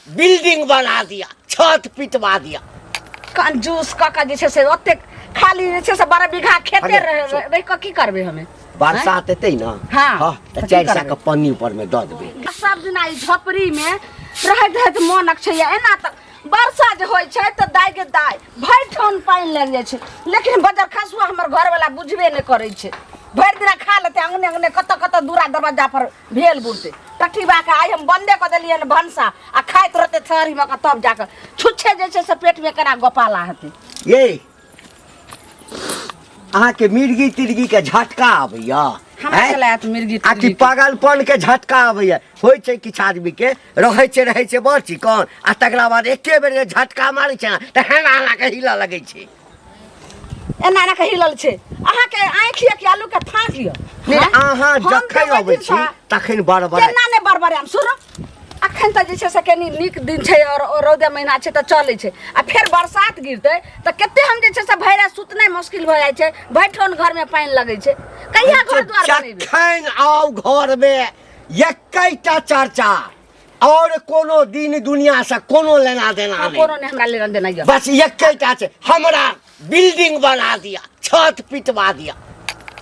Building बना दिया, छत पिटवा दिया। कंजूस कऽ कऽ जे छै से ओतेक खाली जे छै से 12 बीघा खेते अरे, रहे रहि कऽ की करबै हमे? बरसात एतै ने? हाँ, हाँ, तऽ तऽ की 400 करबै? के पन्नी ऊपर में दऽ देबै। सब दिना ई झोपड़ी में रहैत रहैत मोन अकछैया। एना तऽ वर्षा जे होइ छै तऽ दाइ के दाइ भरि ठोन पानि लागि जाइ छै, लेकिन बजर खसुआ हमर घरवाला बुझबे नहि करै छै। भरि दिना खा लेतै, अंगने अंगने कतऽ कतऽ दूरा दरवाजा पर भेल बुलतै। टट्टी बाके आइ हम बंदे कऽ देलियै हन भनसा, आ खाइत रहतै थहरीमे कऽ, तब जाकऽ छुच्छे जे छै से पेटमे केना गोपाला हेतै। ये अहाँके मिर्गी तिर्गी के झटका आबैया? हमरा हैं? चला आयत मिर्गी आ कि तिर्गी के? पागलपन के झटका आबैया? होइ छै किछु आदमी के, रहै छै रहै छै बड़ चिकन, आ तकरा बाद एके बेर जे झटका मारै छै ने तऽ हेना हेना के हिलऽ लगै छै। एना एना के हिलल छै। अहाँके आँखि यऽ कि आलू के फाँक यऽ? नहि। हैं? अहाँ हम जखन तऽ ओहि अबै दिन छी सँ तखन बड़बड़ केना नहि बड़बड़ायब? सुनू, अखन तऽ जे छै से कनि नीक दिन छै और रौदे महीना छै तऽ चलै छै, आ फेर बरसात गिरतै तऽ कते हम जे छै से भरि राति सुतनाइ मुश्किल भऽ जाइ छै। भरि ठोन घरमे पानि लगै छै। कहिया घर द्वार बनेबै? जखन आउ घरमे एकैटा चर्चा, और कोनो दिन दुनिया से कोनो लेना देना हाँ, नहीं। कोनो नहि हमरा लेना देना यऽ। बस एकैटा छै, हमरा बिल्डिंग बना दिया, छत पिटवा दिया।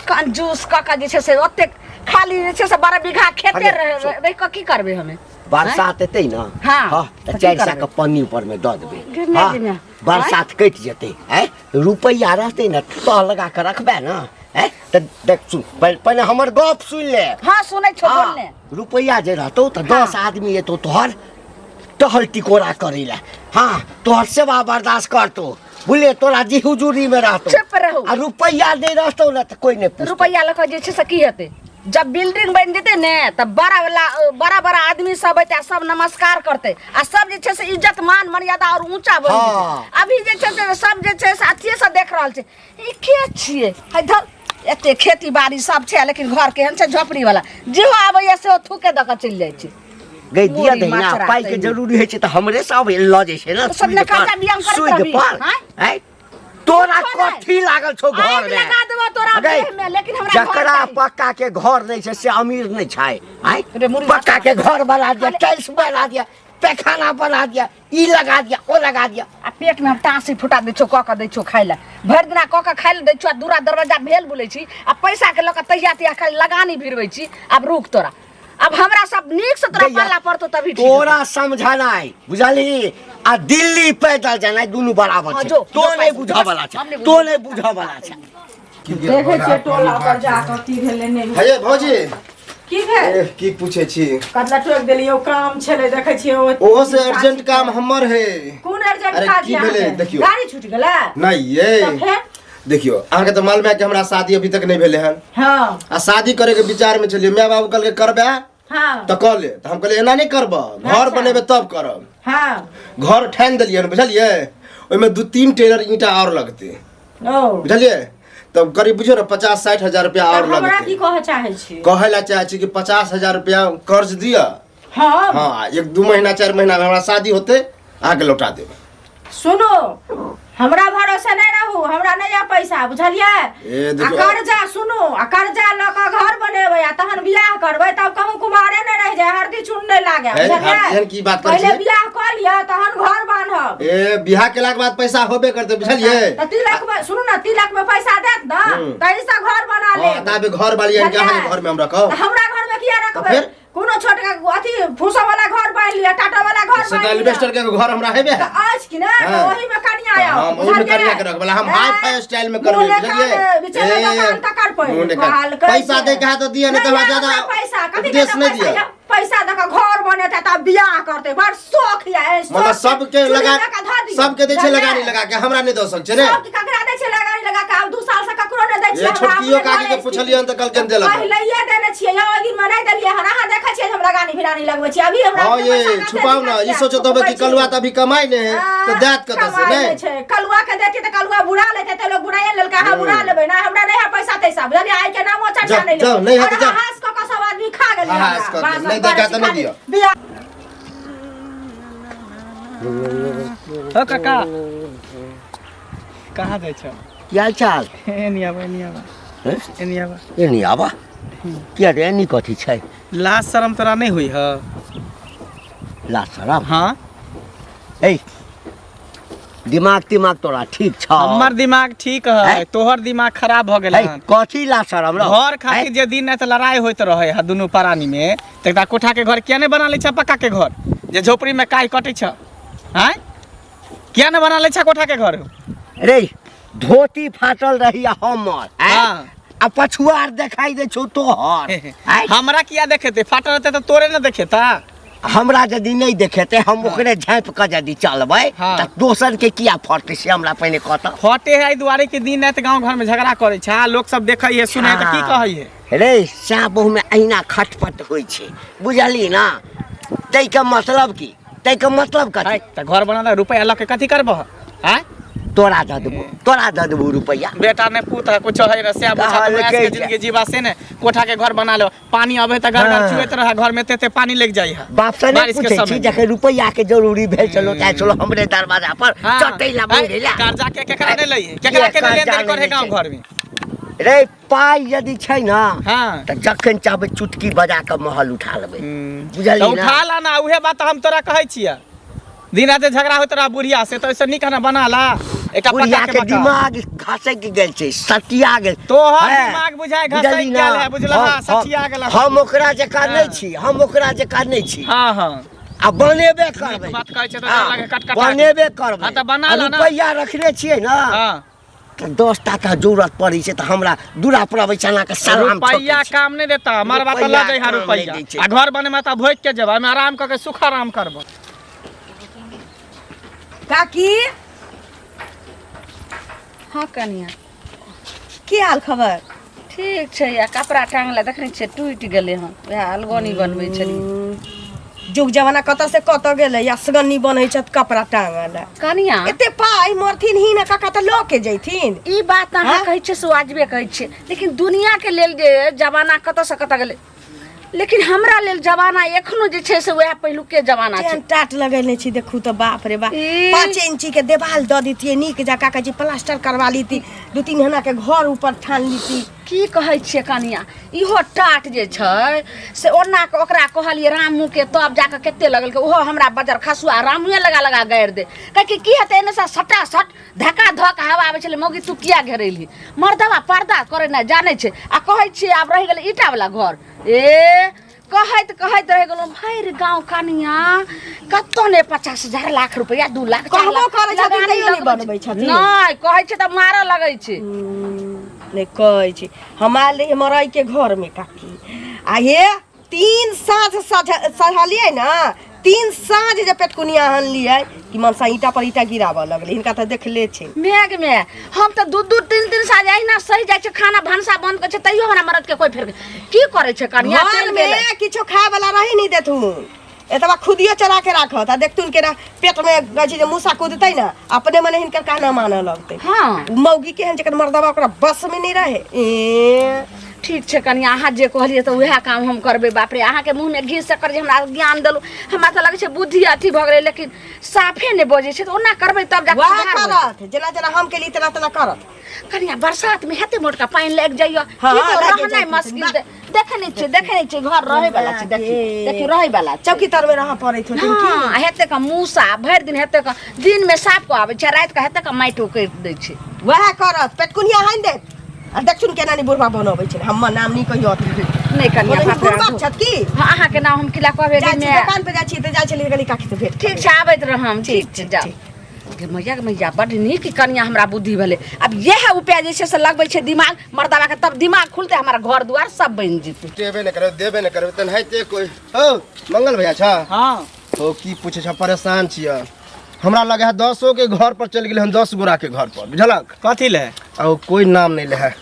कंजूस कऽ कऽ जे छै से ओतेक खाली जे छै से 12 बीघा खेते अरे, रहे रहि कऽ की करबै हमे? बरसात एतै ने? हाँ, हाँ, तऽ तऽ की 400 करबै? के पन्नी ऊपर में दऽ देबै। गिरने हाँ, गिरने। बरसात कटि जेतै। आँय, रुपैआ रहतै ने, तह लगा कऽ रखबै ने। आँय, तऽ देख, सुन, पहिने हमर गप सुनि ले। हाँ, सुनै छौ। हाँ, बोल ने। रुपैआ जे रहतौ तऽ 10 आदमी एतौ तोहर टहल टिकोरा करै लए। हाँ, तोहर सेवा बर्दाश्त करतौ, बुझलियै? तोरा जी हुजूरी में रहतौ। चुप रहू। आ रुपैआ नहि रहतौ ने तऽ कोइ नहि पूछतौ। रुपैआ लऽ कऽ जे छै से की हेतै? जब बिल्डिंग बनि जेतै ने तऽ बड़ा वाला बड़ा बड़ा आदमी सब एतै आ सब नमस्कार करतै आ सब जे छै से इज्जत मान मर्यादा और ऊंचा बनि जेतै। अभी जे छै से सब जे छै से अथिये से देख रहल छै, ई के छियै? है धर, एते खेती बाड़ी सब छै लेकिन घर केहन छै, झोपड़ी वाला। जेहो आबैया सेहो थूके दऽ कऽ चलि जाइ छै। गई दिया मोरी दही ना माछरा पाई के तैमे। जरूरी होइ छै तऽ हमरे सब लऽ जाइ छै ने। तऽ सब ने सूद पर, कर्जा बियाह करैत सूद रहबही, पर आँय? आँय? तोरा कुछो नहि। कथी लागल छौ घर आगि में? लगा देबो तोरा अगै, देह में, लेकिन हमरा घर जकरा चाही। पक्का के घर नहीं छै से अमीर नहीं छै। आँय? रे मुरी पक्का माछरा। के घर बना दिया, टाइल्स बना दिया, पैखाना बना दिया, ई लगा दिया, ओ लगा दिया। आ पेट में हम टाँसी फुटा दै छौ, कऽ कऽ दै छौ खाइ लए। भरि दिना कऽ कऽ खाइ लए दै छौ आ दूरा दरवाजा भेल बोलै छी आ पैसा के लऽ कऽ तहिया तहिया खाली लगानी भिड़बै छी। आब रुक तोरा, अब हमरा सब नीक से तोरा गैया, पल्ला पड़तो तभी ठीक हेतौ। तोरा समझनाइ बुझलही आ दिल्ली पैदल जेनाइ दुनू बराबर हाँ, छै। जो, तो जो नहि पैदल, बुझऽ जो, वाला छै, हम नहि तो बुझै। नहि बुझऽ वाला छै। देखै छियै टोला पर जाकऽ की भेलै नहि भेलै। हे भौजी। की भेल? ए, की पूछै छी? कतला टोकि देलियै, काम छलै देखै छियै ओहो से अर्जेंट काम हमर है। कोन अर्जेंट अरे, काज की यऽ भेलै? अहाँके? देखियौ। गाड़ी छूटि गेलै? नहि ये। तऽ फेर? देखियौ, अहाँके तऽ मालूम है कि हमरा शादी अभी तक नहि भेलै हन। आ शादी करे के विचार में छलियै, माय बाबू कहलकै करबे तऽ कऽ ले, तऽ हम कहलियै एना नहि करब, घर बनेबै तब करब। घर ठानि देलियै हन, बुझलियै? ओहिमे 2-3 टेलर ईंटा आओर लगतै। ओ। बुझलियै? तब करीब बुझियौ ने 50-60 हजार रुपया तऽ आओर हमरा लगतै। की कहऽ चाहै छी? कहै लए चाहै छी कि 50 हजार रुपया कर्ज दिअ। हाँ, 1-2 महीना 4 महीना में हमरा शादी होते, अहाँके लौटा देब। सुनू, हमरा भरोसे नहि रहू, हमरा नहि यऽ पैसा, बुझलियै? ए, आ देखियौ। कर्जा सुनू, आ कर्जा लऽ कऽ घर बनेबै आ तहन बियाह करबै तब कहूँ कुमारे नहि रहि जाय, हरदी चून नहि लागे, हे, बुझलियै? एहन की बात करै पहिले छियै? बियाह कऽ लिअ तहन घर बान्हब। ए, बियाह केलाके बाद पैसा होबे करतै, बुझलियै? तऽ तिलक में सुनू ने, तिलक में पैसा देत ने तही से घर बना हाँ, लेब। ताबे घर वाली आनि के अहाँके बुझलियै? घर में हम रखब। तऽ हमरा घर में किया रखबै? तऽ फेर? कोनो छोटका अथी फूसा वाला घर बान्हि लिअ, टाटा वाला घर से बान्हि तऽ लिअ। एल्बेस्टर के घर हमरा हेबे है। तऽ अछि कि ने? तऽ ओही में कनिया तऽ आउ, हम ओही में बुझलियै? कनिया के रखबै, हम हाई फाई स्टाइल में करबै, मुँह ने बुझलियै? कान, बिचला ए, दोकान तकर पर। मुँह ने कान। कहलकै पैसा से। दे के हाथ दिअ, नहि तऽ हमरा नहि, ज्यादा हमरा पैसा, कथी उपदेश के नहि पैसा दिअ। यऽ? पैसा दऽ कऽ घर बनेतै तब बियाह करतै, बड़ शौख यऽ, ए, शौख मतलब सबके चूल्ही लगा लऽ कऽ धऽ दियौ। सबके दै छै बुझलियै? लगानी लगा के, हमरा नहि दऽ सकै छै ने। सबके ककरा दै छै लगानी लगा के? आब 2 साल से ककरो नहि दै छियै। ए, हमरा छोटकियो अपने काकी के घरे पुछलियनि तऽ कहलकनि देलक। पहिलैये देने छियै, यौ, ओहि दिन मे नहि देलियै हन। अहाँ देखै छियै जे हम लगानी भिरानी लगबै छियै। अभी हमरा हाँ, अपने ये पैसा कते छुपाउ ना, दिक्कत ई यऽ, सोचत होबै कि छुपबै छी। कलुआ तऽ अभी कमाइ नहि है, तऽ देत कतऽ से, कमाइ नहि? नहि छै। कलुआ के देती तऽ कलुआ बुरा लेतै, तऽ लोग बुराइए लेलकै। अहाँ बुरा लेबै ना, हमरा नहि है पैसा तैसा, बुझलियै? आइ के नामो चर्चा जाउ, नहि जाउ, लेबै। नहि है तऽ और जाउ। हास कऽ कऽ सब आदमी खा गेलियै हास हमरा। कऽ के, बासन नहि देखा करै तऽ छी नहि खाली। दिअ। बियाह हो काका, कहाँ जाइ छौ? की हाल चाल? एनी आबा, एनी आबा। हैं? एनी आबा। एनी आबा किया रे? एनी कथी छै? लाज शरम तोरा नहि होइ ह? लाज शरम? हाँ। ए दिमाग तिमाग तोरा ठीक छ हमर दिमाग ठीक है हैं? तोहर दिमाग खराब भ गेल है हन कथी ला शरम रहो घर खातिर जे दिन राति लड़ाई होइत रहे है दुनू प्राणी में त एकटा कोठा के घर किया नहीं बना लै छ पक्का के घर जे झोपड़ी में काई कटै छ आँय किया नहीं बना लै छ कोठा के घर रे धोती फाटल रही हमर हैं? हाँ। आ पछुआर देखाई दे छौ तोहर हैं? हमरा किया देखेते फाटल रहते तऽ तोरे ने देखेता हमरा यदि नहि देखेते हम ओकरे झाँपि कऽ यदि चलबै हाँ। तऽ दोसर के किया फटतै से हमरा पहिने कहत फटे है एहि दुआरे कि दिन राति गाँव घर में झगड़ा करै छै आ लोक सब देखै है सुनै है तऽ की कहै है रे साँप बहु में अहिना खटपट होइ छै बुझली ना ताहिके मतलब की ताहिके मतलब कथी है तऽ घर बना रुपैआ लऽ के कथी करबह आँय तोरा दऽ देबो तोरा दऽ देबो रुपैआ बेटा ने पूत है कुछ है ना से बुझा कहलकै तो ऐश के जे। जिंदगी जीवा से ने कोठा के घर बना लो पानी आबे त घर घर हाँ। चुएत रहे घर में तेते पानी लग जाई है बाप से नहीं बारिश के पूछे समय छी में। जखन रुपैआ के जरूरी भेल चलो चाहे चलो हमरे दरवाजा पर हाँ। चटै ला है, बैठे ला कर्जा के केकरा नहीं लई है केकरा के कर्जा लेन देन नहि करे लै गांव छै। घर में रे पाइ यदि छै ना हाँ। तऽ जखन चाहबै चुटकी बजा कऽ महल उठा लेबै बुझलियै तऽ ना उठा ला ना उहे बात हम तोरा कहै छियै दिन रात झगड़ा होइत रहा बुढ़िया से तऽ ओहिसँ नीक है ना बना ला एकटा बुढ़िया पक्का के के मकान दिमाग घसकि गेल छै सटिया गेल तोहर है, दिमाग बुझाय घसकि बुझली ना? गेल है, बुझलह, सठिया गेल है। हम ओकरा जकाँ हाँ। नहि छी हम ओकरा जकाँ नहि छी हाँ हाँ आ बनेबे करबै बात कहै छै तऽ हाँ, डर लागे कटकटा के। बनेबे करबै हाँ, तऽ बना आ ला ना। रुपैआ रखने छियै ना हाँ तऽ 10 टाका जरूरत पड़ै छै तऽ हमरा दूरा पर अबै छै अनाके सलाम ठोकै रुपैआ छै। काम नहि देता हमर बात रुपैआ लऽ जइहा काम नहि रुपैआ दै छै। आ घर बने में तऽ भोगि के जेबा ओहिमे आराम कऽ के सुख आराम करबो काकी हँ कनिया की हाल खबर ठीक छै आ कपड़ा टांगला देखने छियै टूटि गेलै हन वएह अलगनी बनबै छलियै जुग जमाना कतऽ से कतऽ गेलै असगनी बनै छथि कपड़ा टांगल कनिया एते पाइ मरथिन ही ना काका तऽ लऽ के जैथिन ई बात अहाँ हाँ? कहै छियै से वाजबे कहै छियै लेकिन दुनियाके लेल जे जमाना कतऽ से कतऽ गेलै लेकिन हमरा लेल जमाना एखनो जे छै से वएह पहिलुके जमाना छै केहन टाट लगेने छी देखू तऽ बाप रे बाप ई। 5 इंची के देवाल दऽ दितियै नीक जकाँ कहै छी प्लास्टर करवा लीती 2-3 हना के घर ऊपर ठान लीती की कहै छियै कनिया इहो टाट जे छै से ओना के ओकरा कहलियै रामू के तब जाके कते लगलकै ओहो हमरा बजर खसुआ रामुए लगा लगा गारि दे काहेकि की हेतै एने से सटा सट धक्का धक हवा आबै छलै मौगी तू किया घेरेलही मर्दवा पर्दा करे नहि जानै छै आ कहै छियै आब रहि गेलै ईटा वाला घर ए कहैत कहैत रहि गेलहुँ भरि गाँव कनिया कतौ नहि 50,000 लाख रुपैआ 2 लाख 4 कहबो लाख करै छथिन लगानी तैयो नहि लगबै बनबै छथिन। नहि कहै छै तऽ मारऽ लगै छै नहि कहै छी हम आयल रहियै मरई के घर में काकी आ हे 3 साँझ सझलियै ने 3 साँझ जे पेटकुनिया आनलियै कि मनसा ईंटा पर ईंटा गिराबऽ लगलै हिनका तऽ देखले छै मेघ में हम तऽ 2-2 3-3 साँझ अहिना सहि जाइ छै खाना भनसा बंद करै छै तैयो हमरा मरद के कोई फेर की करै छै कनिया घर चलि में गेलै किछो खाय वाला रही नहीं देथुन एतबा खुदियो चढ़ा के राखत आ देखथुन केना पेट में कहै छै जे मूसा कूदतै ने अपने मने हिनकर कहना मानऽ लगतै हाँ उ मौगी केहन जकर मर्दबा ओकरा बस में नहीं रहे ए ठीक छै कनिया अहाँ जे कहलियै तऽ उएह काम हम करबै बाप रे अहाँके मुँहमे घी शक्कर जे हमरा ज्ञान देलहुँ हमरा तऽ लगै छै बुद्धि अथी भऽ गेलै लेकिन साफे नहि बजै छै तऽ ओना करबै तब जाकऽ वएह सुधार होतै। करत जेना जेना हम केली तेना तेना करत कनिया बरसात में हेते मोटका पानि लागि जाइए हाँ, की कहू, लागि रहनाइ जाइ छै। मुश्किल देखै नहि छियै देखै नहि छियै घर रहै वाला छै देखी देखी रहै वाला छै। चौकी तर में रहऽ पड़ैत होथिन की हाँ हेते का मूसा भरि दिन हेते का दिन में साफ कऽ आबै छै राति के हेते का माटि उकैर दै छै वएह करत पेटकुनिया हानि देत आ देखथुन केना नहीं बुढ़बा बनबै छै हमर नाम नहीं कहियो अथी नहि कनिया बोलै बाप रे, बुढ़बा छथि की हाँ, अहाँके नाम हम किला कहबै जाइ छी गे माय। दोकान पे जाइ छी तऽ जाइ छलियै गली काकी से भेंट ठीक छै आबैत रहम ठीक छै जाउ गे मैया गे मैया बड्ड नीक कनिया हमरा बुद्धि भेलै आब इएह उपाय जे छै से लगबै छै दिमाग मर्दाबा के तब दिमाग खुलतै हमर घर दुआर सब बनि जेतै देबे नहि करबै देबे नहि करबै तेनाहिते कोइ हौ मंगल भैया छ हाँ हो की पूछे छ परेशान छियै हमरा लगे है 10 के घर पर चलि गेलै हन 10 गोरा के घर पर बुझलक कथी ले आ ओ कोई नाम नहीं ले है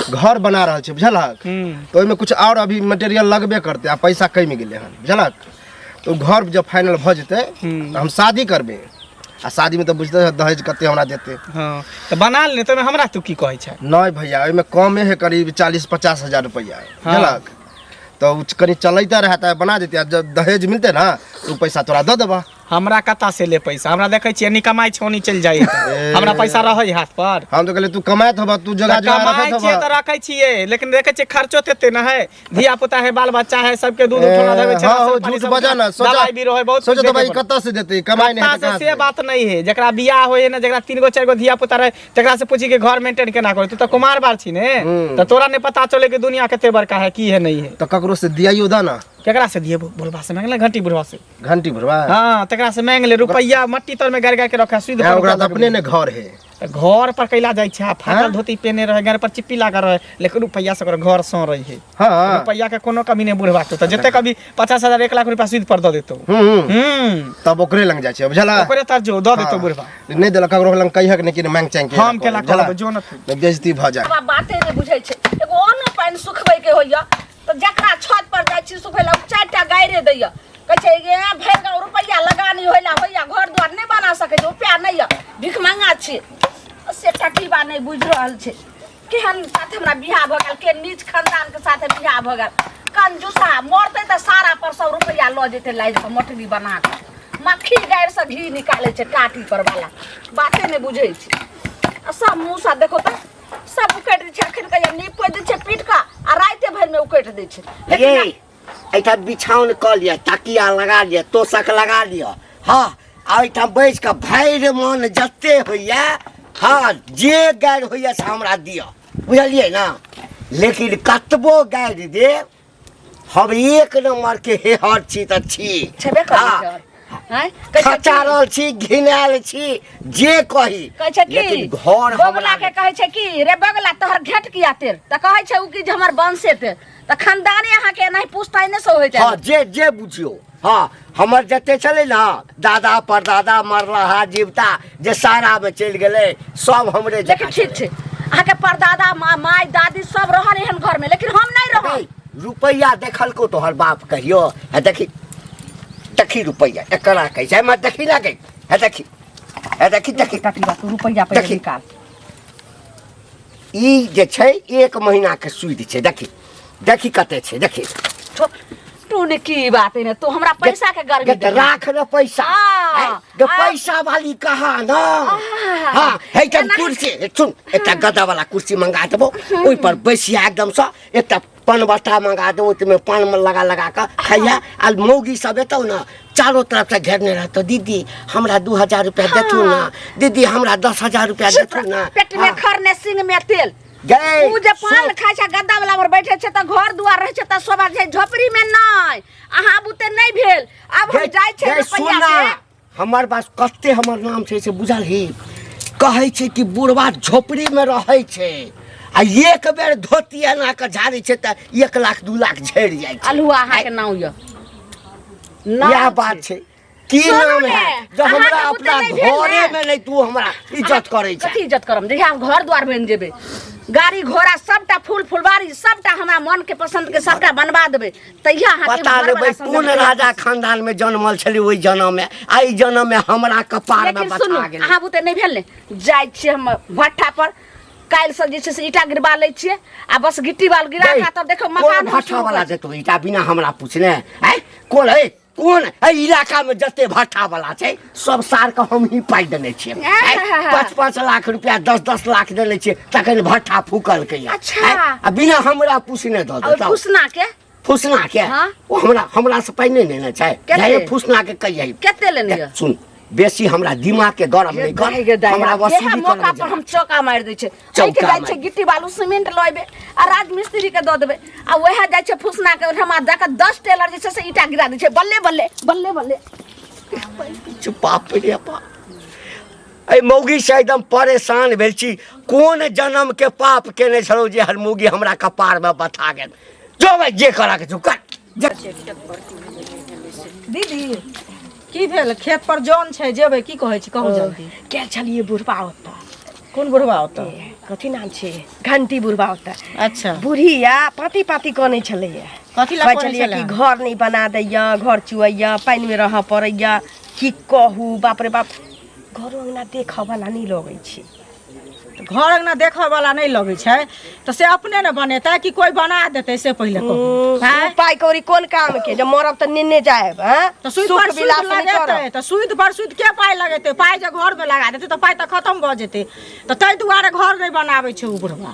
घर बना रहल छै बुझलक तो ओहिमे कुछ और अभी मटेरियल लगबे करतै आ पैसा कमि गेलै हन बुझलक तो घर जब फाइनल भऽ जेतै तऽ हम शादी करबै आ शादी में तऽ बुझते है दहेज कते हमरा देतै हाँ तऽ बना ले तऽ हमरा तू की कहै छै नहीं भैया ओहिमे कमे है करीब 40-50 हजार रुपैआ बुझलक तो उ कनी चलैते रहता है बना देते आ जब दहेज मिलते ना तो पैसा तोरा दऽ देबा हमरा कता से ले पैसा हमरा देखै छियै नी कमाइ छै ओनी चलि जाइ हमरा पैसा रहै हाथ पर हम तो कहले तू कमाइत होबा तू जोगा जोगा कमाइ रखत छियै होबा तऽ रखै छियै लेकिन देखै छियै खर्चो तेते न है धिया पुता है बाल बच्चा है सबके दूध उठौना देबै छै हाँ हो राशन पानी झूठ सब बजा ना सोचा दवाई भी रहै बहुत सोचा कुछ तो भाई देखे कत्ता से देते कमाई नहीं है कत्ता तो से कहाँ से से बात नहीं है जकरा बियाह होय है ना जकरा तीन गो चारि गो धिया पुता रहे तकरा से पूछी के घर मेंटेन केना करू तू तऽ कुमार बार छी ने तऽ तोरा नहीं पता चले कि दुनिया कते बड़का है की है नहीं है तो ककरो से दियाइयो दा ना केकरा से दिए बुढ़वा से मांगले घंटी बुढ़वा से घंटी भरवा हाँ तकरा से मांग ले रुपया मट्टी तर में गाड़ गाड़ के रखा सुध यहाँ पर ओकरा रुपया तऽ अपने ने घर है लगबै। घर पर कैला जाइ छै आ फाटल हाँ? धोती पेने रहे घर पर चिप्पी लागल रहे लेकिन रुपया से ओकर घर सौ रही है हाँ रुपया के कोनो कमी नहीं बुढ़वा के तऽ जते कभी 50,000 1 लाख रुपया सुद पर दऽ देतौ हम्म तब ओकरे लग जाइ छै बुझला ओकरे तर जो दऽ देतौ बुढ़वा नहि देलक ककरो लग कहियक नहि कि मांग चांग के हम केला बुझला? कहब जो न तू नहि बेइज्जती भऽ जाए बाबा बाते नहि बुझै छै एगो अन्न पानि सुखबैके होइए तऽ जकरा छत पर जाइ छी सुखै लए ओ 4 टा गाइरे दैए कहै छै ए भरि गाँव रुपैआ लगानी होइला होइया घर दुआर नहि बना सकै छै रुपैआ नहि यऽ भिख मंगा छी से टकीबा नहि बुझि रहल छै केहन साथ हमरा बियाह भऽ गेल के नीच खानदानके साथे बियाह भऽ गेल कंजूसा मरतै तऽ सारा पर सब रुपैआ लऽ जेतै लादि कऽ मोटरी बना कऽ मक्खी गाड़िसँ घी निकालै छै टाटी पर वाला बाते नहि बुझै छै आ सब मुँहसँ देखो तऽ सब उकटि दै छै अखन कहिया नीप पोति दै छै पीट कऽ आ राइते भरिमे उकटि दै छै लेकिन ये एहिठाम बिछाउन कऽ लिअ तकिया लगा लिअ तोशक लगा लिअ हँ आ एहिठाम बैस कऽ भरि मन जते होइए हँ जे गारि होइए से हमरा दिअ बुझलियै ने लेकिन कतबो गारि देब हम एक नम्बरके हेहर छी तऽ छी छेबे करै हँ। छै आँय? कहै छै की- खचारल छी घिनायल छी जे कही कहै छै की लेकिन घर बगला हमरा के कहै छै की रे बगला तोहर घेट किया तेर तऽ कहै छै उ कि जे हमर वंशे तेर तऽ खानदाने अहाँके एनाही पुश्तैने से होइत हँ जे जे बुझियौ हँ हमर जते छलै ने दादा परदादा मरलाहा जीवता जे सारामे चलि गेलै सब हमरे लेकिन जकाँ ठीक छै अहाँके परदादा माय दादी सब रहल एहन घर में लेकिन हम नहि रहल छलै। रुपैआ देखलको तोहर बाप कहियो है देखी देखी रुपैआ एकरा कहै छै हमरा देखी लागै है देखी है देखी देखी तू रुपैआ पहिले देखी। निकाल ई जे छै एक महीना के सूद छै देखी देखी कते छै देखी तू ने की बात है ने तू हमरा पैसा के गर्मी गे तऽ राख न पैसा आ, है, गे आ। पैसा वाली कहा न हाँ है तऽ कुर्सी हे, सुन एकटा गद्दा वाला कुर्सी मंगा देबो ओहि पर बैसिया एकदम से एकटा पनबट्टा मंगा देबो ताहिमे पान में लगा लगा कऽ खइया आ मौगी सब एतौ ने चारो तरफ से घेरने रहतौ दीदी हमरा 2000 रुपया देथू ने दीदी हमरा 10,000 रुपया देथू ने पेट में खर ने सिंग में तेल गै उ जे पान खाइ छै गद्दा वाला पर बैठे छै तऽ घर दुआर रहै छै तऽ शोभा छै झोपड़ी में नहि अहाँ बुते नहि भेल आब हम जाइ छै गै, रुपैआ सुन ना, से हमर पास कते हमर नाम छै से बुझल ही कहै छै कि बुढ़वा झोपड़ी में रहै छै आ एक बेर धोती एना कऽ झाड़ै छै तऽ 1 लाख 2 लाख झड़ि जाइ छै अल्हुआ अहाँके नाम यऽ इएह बात छै की सुनू नाम ने, है जो हमरा अहाँके बुते अपना नहि भेल घरे ने। में नहीं तू हमरा इज्जत करै छै कथी इज्जत करम जहिया हम घर द्वार बनि जेबै गाड़ी घोड़ा सबटा फूल फुलवारी सबटा हमरा मन के पसंद के सबटा बनवा देबै तहिया अहाँके पता घरवला नहि भाई संग कोन देबै। राजा खानदान में जन्मल छली ओहि जन्म में आ ई जन्म में हमरा कपार में लेकिन सुनू बता गेलै अहाँ बुते नहि भेल ने जाइ छियै हम भट्ठा पर काल्हि से जे छै से ईटा गिरबा लै छियै आ बस गिट्टी बाल गिरा गै, कऽ तब देखो कोन मकान हम भट्ठा शुरू वाला करब। देतौ ईटा बिना हमरा पूछने आँय कोन है कोन एहि इलाका में जते भट्ठा वाला छै सब सार के हम ही पाइ देने छियै आँय, 5-5 लाख रुपया 10-10 लाख देने छियै तखन भट्ठा फूकलकै अच्छा। आँय, आ बिना हमरा पूछने दऽ और देतौ फुसना के फुसना के हाँ? ओ हमरा हमरा से पाइ नहि लेने छै कते? जाइए फुसना के कहियै कते लेने यऽ? सुन बेसी हमरा दिमाग के गरम नहि कर हमरा इएह वसूली मौका कर पर हम चौका मारि दै छै चौका एहिके जाइ छै मारि। गिट्टी बालू सीमेंट लऽ एबै आ राजमिस्त्री के दऽ देबै आ वएह जाइ छै फुसना के ओहिठमा जा कऽ 10 टेलर जे छै से ईटा गिरा दै छै बल्ले बल्ले बल्ले बल्ले चुप बाप रे बाप एहि मौगी से एकदम परेशान भेल छी कोन जन्म के पाप केने छलहुँ जे हर मौगी हमरा कपार में बथा गेल जो भाई जे करा के छौ कर दीदी की भेल खेत पर जन छै जेबै की कहै छी कहू जल्दी गेल छलियै बुढ़बा ओतऽ कोन बुढ़वा ओतऽ कथी नाम छै घंटी बुढ़बा ओतऽ अच्छा बुढ़िया पाती पाती कनै छलैया कथी लए कहै कनै छलैया छलै? कि घर नहि बना दैया घर चुअैया पानिमे रहऽ पड़ैया की कहू बाप रे बाप घरो अङ्गना देखऽ वाला नहि लगै छै तऽ घर अंगना देखऽ वाला नहि लगै छै तऽ से अपने ने बनेतै कि कोइ बना देतै से पहिले कहू आँय? पाइ कौड़ी कोन काम के जब मरब तऽ नेने जायब आँय? तऽ सुद सुख पर सुद विलास नहि लगेतै करब तऽ सुद पर सुद के पाइ लगेतै पाइ जे घरमे लगा देतै तऽ पाइ तऽ खतम भऽ जेतै तऽ ताहि दुआरे घर नहि बनाबै छै ओ बुढ़वा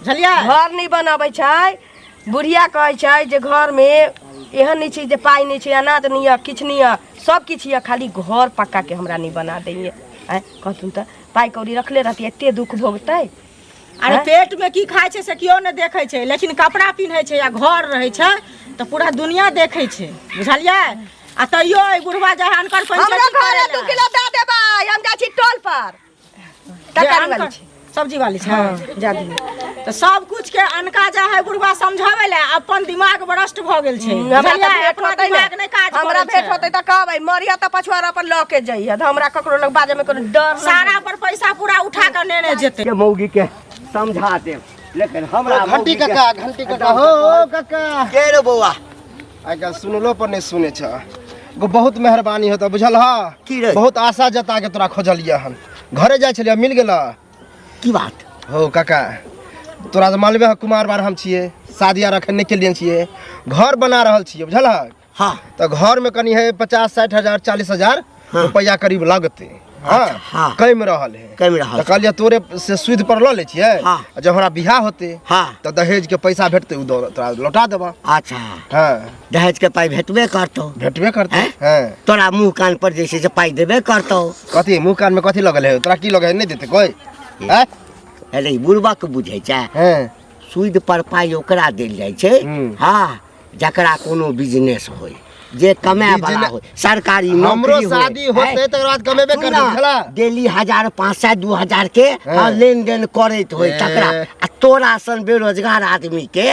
बुझलियै घर नहि बनाबै छै बुढ़िया कहै छै जे घरमे एहन नहि छै जे पाइ नहि छै अनाज नहि यऽ किछु नहि यऽ सब किछु यऽ खाली घर पक्काके हमरा नहि बना दैए आँय कहथुन तऽ पाइ कौड़ी रखले रहती एते दुख भोगतै अरे पेट में की खाइ छै से केओ नहि देखै छै लेकिन कपड़ा पिन्है छै या घर रहै छै तऽ पूरा दुनिया देखै छै बुझलियै आ तैयो एहि बुढ़वा जे है अनकर हमरा पंचायती घरे करै दू लए। किलो दऽ देबै हम जाइ छी टोल पर जे तरकारी वाली अनकर छै सब्जी वाली छै जा दियौ तऽ सब कुछ के अनका जा है बुढ़वा समझाबै लए अपन दिमाग भ्रष्ट भऽ गेल छै हमरा तऽ बुझलियै? भेंट अपना होतै ने दिमाग नहि काज हमरा करै भेंट छै। होतै तऽ कहबै मरिया तऽ पछुआरा पर लऽ के जइहे तऽ हमरा ककरो लग बाजऽ मे कोनो डर नहि। सारा पर पैसा पूरा उठा कऽ नेने जेतै के मौगी के समझा देब लेकिन हमरा घंटी मौगी के- काका घंटी काका हो हो काका के रे बौआ आइ काल्हि सुनलो पर नहि सुनै छ गो बहुत मेहरबानी होता बुझल ह की रे? बहुत आशा जता के तोरा खोजलियै हन घरे जाइ छलियै मिल गेल की बात हो काका तोरा तऽ मालूमे है कुमार बार हम छियै शादी आर अखन नहि केलियन छियै घर बना रहल छियै बुझल ह हाँ तऽ घरमे कनि है 50 60 हजार 40 हजार रुपैआ करीब लगतै हाँ अच्छा, हाँ। कमि रहल है कमि रहल तऽ कहलियै तोरे से सुद पर लऽ लै छियै हाँ। आ जब हमरा बियाह होतै हाँ। तऽ दहेज के पैसा भेटतै ओ दऽ- तोरा लौटा देबऽ अच्छा हाँ दहेज के पाइ भेटबे करतौ भेटबे करतै हैं? हाँ तोरा मुँह कान पर जे छै से पाइ देबे करतौ कथी मुँह कानमे कथी लगल है तोरा की लगल है नहि देतै कोइ आँय अरे ई बुड़बक बुझै छै हाँ सूद पर पाइ ओकरा देल जाइ छै हूँ। हँ जकरा कोनो बिजनेस होय जे कमाए वाला बिजने- होय सरकारी हमरो नौकरी होय, शादी होतै हैं? तकर बाद कमेबे सुन करबै ना, बुझला डेली 1000 500 2000 के हाँ। हाँ, लेन देन करैत होय ए। तकरा आ तोरा सन बेरोजगार आदमी के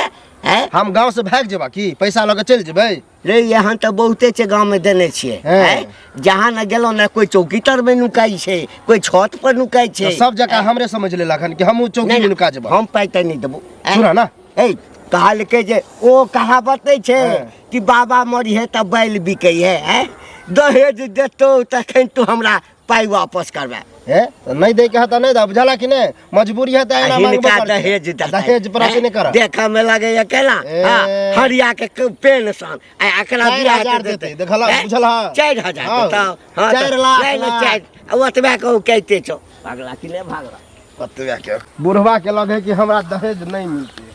हैं हम गाँव से भागि जेबा की पैसा लऽ के चलि जेबै रे एहन तऽ बहुते छै गाँवमे देने छियै हाँ। हैं? जहाँ ने गेलहुँ ने कोइ चौकी तरमे नुकाइ छै कोइ छत पर नुकाइ छै तऽ सब जगह हमरे समझ लेलक हन कि हमहूँ चौकी नहि, में नुका जेबा हम पाइ तऽ नहि देबो हैं? सुनऽ ना ए कहलकै जे ओ कहावत नहि छै हँ। कि बाबा मरी है तऽ बैल बिकै है हैं? दहेज देतौ तखन तू हमरा पाइ वापस करबे हे तऽ नहि दै के है तऽ नहि दे बुझला कि नहि मजबूरी है तऽ एना मांगबो हिनका करतै। दहेज देतै दहेज पर अथी नहि करब देखऽ मे लगैया केना ए। हाँ, हरिया के पेन सन आ एकरा चारि बियाह हजार के देतै, देखलह, हैं? बुझलह? 4000 हाँ। देतौ हाँ, चारि तऽ लाख, नहि, नहि, लाख। चारि आ ओतबे कहू कहिते छौ भागला कि नहि भागला ओतबे के बुढ़वा के लगे कि हमरा दहेज नहि मिलतै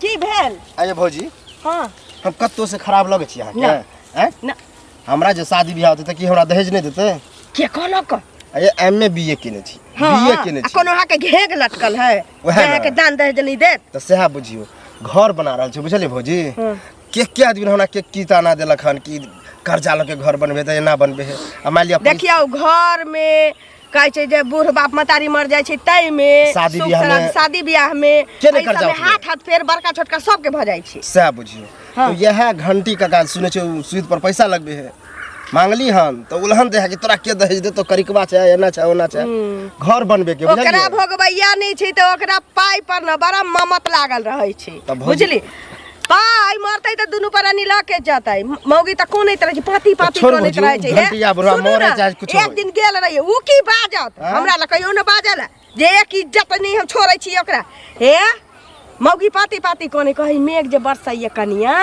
की भेल आइए भौजी हाँ हम कतौ से खराब लगै छी अहाँके ना। आँय? ना। हमरा जे शादी बियाह होतै तऽ की हमरा दहेज नहि देतै के कहलक आइए एम ए बी ए केने छी हाँ बी ए केने आ छी कोनो अहाँके घेघ लटकल है वएह जे ना। अहाँके दान दहेज नहि देत तऽ सएह बुझियौ घर बना रहल छी बुझलियै भौजी के के आदमी हमरा के की ताना देलक हन कि कर्जा लऽ के घर बनबे तऽ एना बनबे है आ मानि लिअ देखियौ घर में कहै छै जे बूढ़ बाप मतारी मर जाइ छै ताहिमे शादी सुख बियाहमे- श्राद्ध, शादी बियाहमे के नहि एहि कर्जा सबमे उठबै? हाथ हाथ फेर बड़का छोटका सबके भऽ जाइ छै सएह बुझियौ हाँ। तऽ इएह घंटी काका सुनै छै ओ सूद पर पैसा लगबे है मांगली हन तऽ उलहन दे है कि तोरा के दहेज देतो करिकबा छै एना छै ओना छै घर बनबे के ओकरा बुझलियै भोगबैया नहि छै तऽ ओकरा पाइ पर ने बड़ा ममत लागल रहै छै तऽ भौजी- बुझली पाइ मरतै तऽ दुनू प्राणी लऽ के जेतै मौगी तऽ कोनैत रहै छै पाती पाती छोड़ू कोनैत भौजी, रहै छै हे, घंटिया बुढ़वा सुनू मरै ने, चाहे कुछो एक होय। दिन गेल रहियै उ की बाजत हाँ? हमरा लग कहियो ने बाजल जे एक इज्जत नहि हम छोड़ै छी ओकरा हे मौगी पाती पाती कोने कहै मेघ जे बरसैया कनिया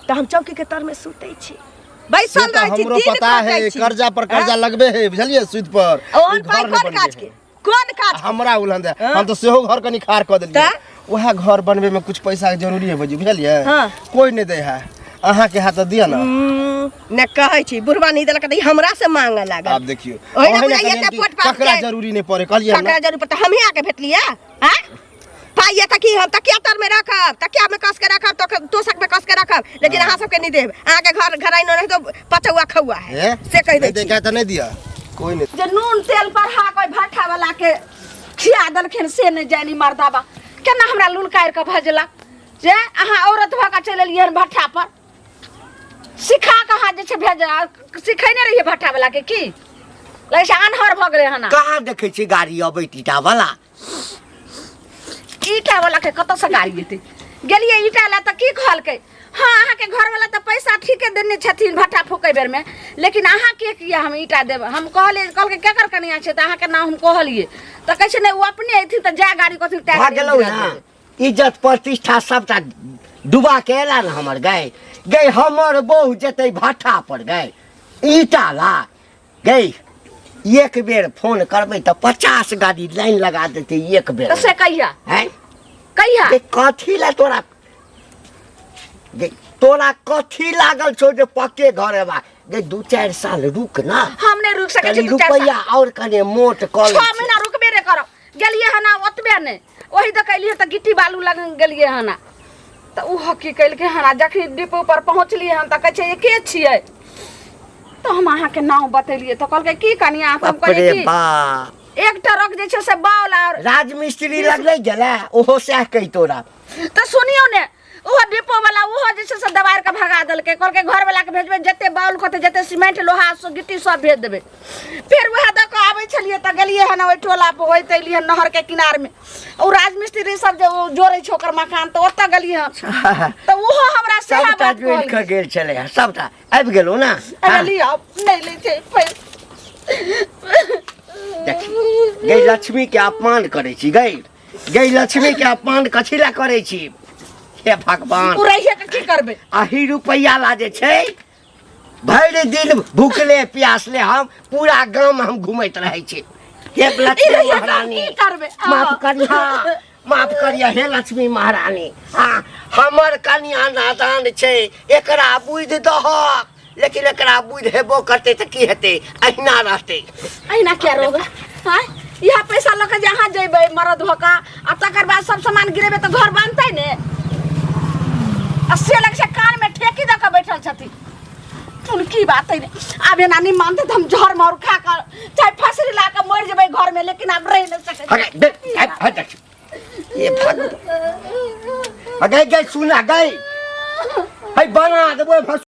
तऽ हम चौकी के तर में सुतै छी से बैसल तऽ रहै छी हमरो दिन पता कटै है छी कर्जा पर कर्जा लगबे है बुझलियै सूद पर ओहन ई घर पाइ नहि कोन बनबे काज है। के कोन काज के? हमरा उलहन दे हाँ? हम तऽ सेहो घर कनि खाड़ कऽ देलियै तऽ? वएह घर बनबे में कुछ पैसा के जरूरी है भौजी बुझलियै हाँ। कोई नहि दै है अहाँ के हाथ दिअ ना ने कहै छी बुढ़वा नहीं देलक तऽ ई हमरा से मांगे लागल आब देखियौ ओहि ने अहीं ने बुझाइए कहलियै तऽ कि पोट पाट ककरा के- जरूरी नहि पड़े कहलियै ककरा ना जरूर पड़तै हमही आके भेटलियै आँ पाइ ये तऽ की हम तकिया तर में रखब तकिया में कस के रखब तो तोशक में कस के रखब लेकिन अहाँ सबके नहीं देब अहाँ के घर घराइनो नहीं तो पचौआ खौआ है हे? से कहि दै नहीं छी देखा तऽ नहि दिअ कोई नहीं जे नून तेल बढ़ा कऽ भट्ठा वाला के खिया देलखिन से नहि जानी मर्दाबा केना हमरा लुलकारि कऽ भेजलक जे अहाँ औरत भऽ कऽ चलि एलियै हन भट्ठा पर सिखा कऽ अहाँ जे छै भेज सिखेने रहियै भट्ठा वाला के की लगै छै आन्हर भऽ गेलै हन कहाँ देखै छी गाड़ी अबैत ईटा वाला ईटा वाला के कतऽसँ गाड़ी एतै गेलियै ईटा लए तऽ की कहलकै हाँ अहाँके घरवाला तऽ पैसा ठीके देने छथिन भट्टा फूकै बेरमे, लेकिन अहाँके किया हम ईटा देब? हम कहलियै, कहलकै केकर कनिया छै, तऽ अहाँके नाम हम कहलियै, तऽ कहै छै नहि ओ अपने अयथिन तऽ जा गाड़ी कहथिन तै भऽ गाड़ी गेलौ गिरा ने देबै। इज्जत प्रतिष्ठा सबटा डुबा के एला ने हमर। गए गए हमर बहू जेतै भट्ठा पर गए ईटा ला गई। एक बेर फोन करबै तऽ 50 गाड़ी लाइन लगा देतै एक बेर। तऽ से कहिया? हैं? कहिया? गे, कथी ला तोरा गे, तोरा कथी लागल छौ जे पक्के घर हेबा? गे 2-4 साल रुक ना। हम नहि रुकि सकै छी कनि 2-4 साल। रुपैआ और कने मोट कऽ लै 6 छी। महीना रुकबे नहि करब। गेलियै हन आ ओतबे नहि, ओही दऽ कऽ एलियै तऽ गिट्टी बालू लग गेलियै हन आ। तऽ ओ की केलकै हन, आ जखनी डिपो पर पहुँचलियै हन तऽ कहै छै के छियै? तऽ हम अहाँके नाम बतेलियै तऽ कहलकै की कनिया? तऽ हम बाप रे कहलियै की बाप, एक ट्रक जे छै से बाउल आर राजमिस्त्री लग नहि गेलै ओहो सएह कहि तोरा। तऽ सुनियौ ने, ओहो डिपो वाला ओहो जे छै से दबारि कऽ भगा देलकै। कहलकै घर वाला के भेजबै, जते बाउल कहतै, जते सीमेंट लोहा सब गिट्टी सब भेज देबै। फेर वएह दऽ कऽ आबै छलियै तऽ गेलियै हन ओहि टोला पर, होइत एलियै हन नहर के किनार मे, ओ राजमिस्त्री सब जे ओ जोड़ै छै ओकर मकान, तऽ ओतऽ गेलियै हन तऽ ओहो हमरा सएह सबटा बात जोड़ि कऽ कहलकै। गेल छलै हँ, सबटा आबि गेलौ ने? अरे लिअ, नहि लै छै पैसा। देखी गई, लक्ष्मी के अपमान करै छी गई। गई लक्ष्मी के अपमान कथी ला करै छी? हे भगवान, उड़ैये के की करबै? अही रुपैआ ला जे छै भरि दिन भूखले प्यासले हम पूरा गाम हम घूमैत रहै छी। हे लक्ष्मी ई महारानी, की करबै? माफ करिहा, माफ करिया हे लक्ष्मी महारानी। हाँ, हमर कनिया नादान छै, एकरा बुझि दहक। लेकिन एकरा बुझि हेबो करतै तऽ की हेतै? अहिना रहतै। अहिना किया रहबै? आँय, इएह पैसा लऽ कऽ जे अहाँ जेबै मरद भऽ कऽ आ तकर बाद सब सामान गिरेबै तऽ घर बनतै ने? आ से लग छै कानमे ठेकी दऽ कऽ बैठल छथिन। सुन की बात है ने, आब एना नहि मानतै तऽ हम जहर मार खा कऽ चाहे फसरी ला कऽ मरि जेबै घरमे, लेकिन आब रहि नहि सकै हगे दे हट हट हट। ये भाग गई गई, सुना गई, है बना देबो।